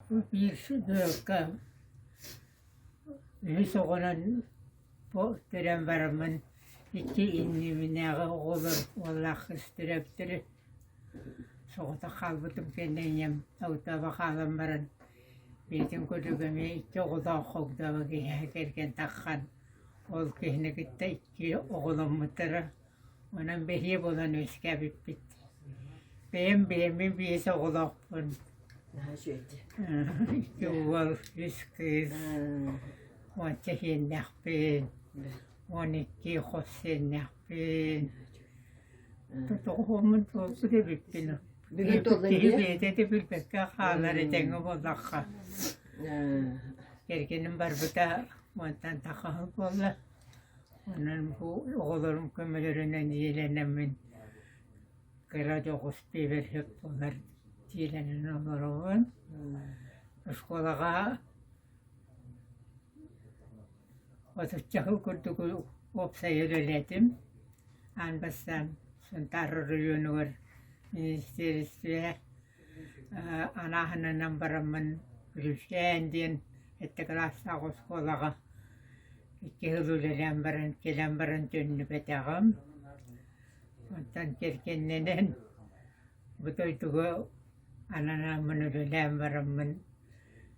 Биир ыалга үһүс оҕонон төрөөн бараммын икки иннибинээҕи оҕолор уоллаах кыыс төрөөбүттэрэ. Соҕотох хаалбытым кэннэ ийэм Огдообо хаалан баран бэйэтин курдук эмиэ икки оҕолоох Огдообо киһиэхэ кэргэн таххан ол киһини кытта икки оҕоломмуттара. Онон бэһиэ буолан үөскээбиппит. Бэйэм бэйэммин биэс оҕолоохпун. Наһаа үчүгэйдик. Икки уол, үс кыыс, уонча сиэннээхпин, 12 хос сиэннээхпин. Тоҕуһуоммун туолбут эбиппин. Бүгүн туоллун Киһи дии? бэйэтэ да билбэккэ хаалар этэҥҥэ буоллахха. Кэргэним барбыта уонтан тахаһы буолла. Онон бу оҕолорум көмөлөрүнэн дьиэлэнэммин кыра дьоҕус пиибэрһик буолар дьиэлэнэн олоробун. Оскуолаҕа отучча сыл курдук уопсай үлэлээтим. Аан бастаан Сунтаар оройуонугар министиэристибэ анааһынынан бараммын Күлүсээн диэн сэттэ кылаастаах оскуолаҕа икки сыл үлэлээн баран кэлэн баран төннүбэтэҕим. Онтон кэргэннэнэн бу дойдуга ананааммын үлэлээн бараммын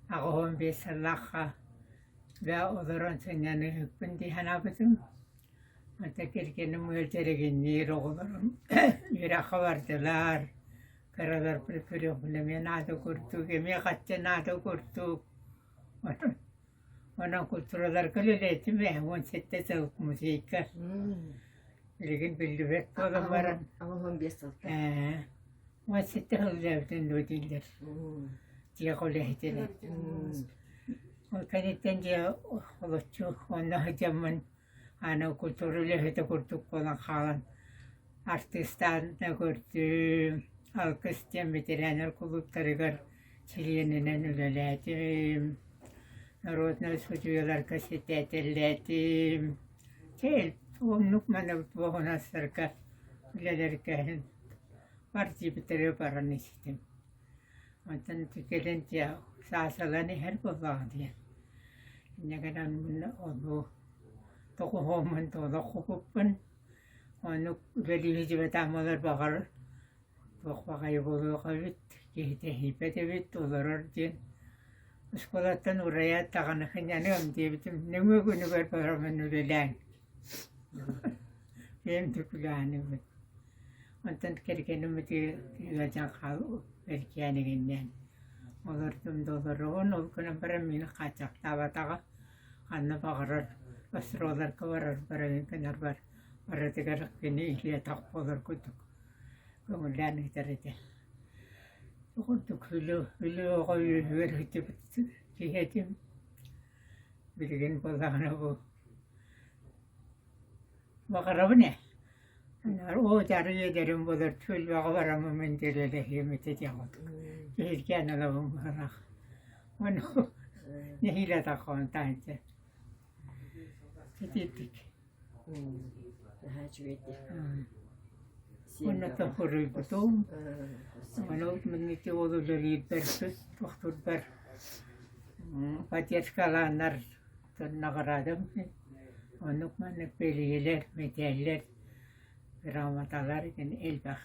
85 сыллаахха бээ олорон сынньаныыһыкпын дии санаабытым. Онтон кэргэним ыалдьар игинниир оҕолорум үөрэххэ бардылар. Кыраларбын көрүөхпүн эмиэ наада курдук, эмиэ хаччы наада курдук. Онон культураларга үлэлээтим ээ, 17 сыл музейга. Билигин биллибэт буолан баран. 85 сылта. Ээ, 17 сыл үлэлээбитин дуо дииллэр. Дьиэҕэ үлэһитинэн. Ол кэнниттэн дьиэ олоччу онно сылдьаммын аны культура үлэһитэ курдук буолан хаалан артыыстаан да көрдүм, Алгыс диэн ветераннар кулууптарыгар чилиэнинэн үлэлээтим, народнай судьуйаларга ситээтэллээтим. Чэ, оннук маны дуоһунастарга үлэлэргэ партиябытыгар баран истим. Онтон кэлэн дьэ саасалаан иһэр буоллаҕа дии. Инньэ гынан ону тоҕуһуоммун туола хопуппун. Оннук үлэлии сылдьыбатаҕым буоллар баҕар туох баҕайы буолуох эбит, киһитэ иһийбэт эбит, олорор диэн оскуолаттан уурайаат даҕаны сынньаныам диэбитим. Нөҥүө күнүгэр бараммын үлэлээн бэйэм да күлээнибин. Онтон кэргэним ити ыалдьан хаал бэркээн игиннээн олордум да олороҕун, ол гынан баран миигин хааччахтаабатаҕа. Ханна баҕарар гастролларга барарбар эҥин гынарбар барытыгар кини илии-атах буолар курдук көҥүллээн ыытар этэ. Бу курдук үлэ үлэ оҕо үөһүгэр сылдьыбыт киһи этим. Билигин буоллаҕына бу баҕарабын ээ. Оо дьарый эдэрим буолар түөлбэҕэ бараммын мин дьиэлэлэһиэм этэ диэх курдук. Киһиргээн ылабын быһыылаах. Ону нэһиилэ атаххын таһырдьа итиитик. Наһаа үчүгэйдик. Уонна хоруйбутум. Ону ити ол үлэлиирбэр тохтуурбар поддержкалааннар наҕараадам оннук маннык бэлиэлэр, мэтээллэр, грамоталар элбэх.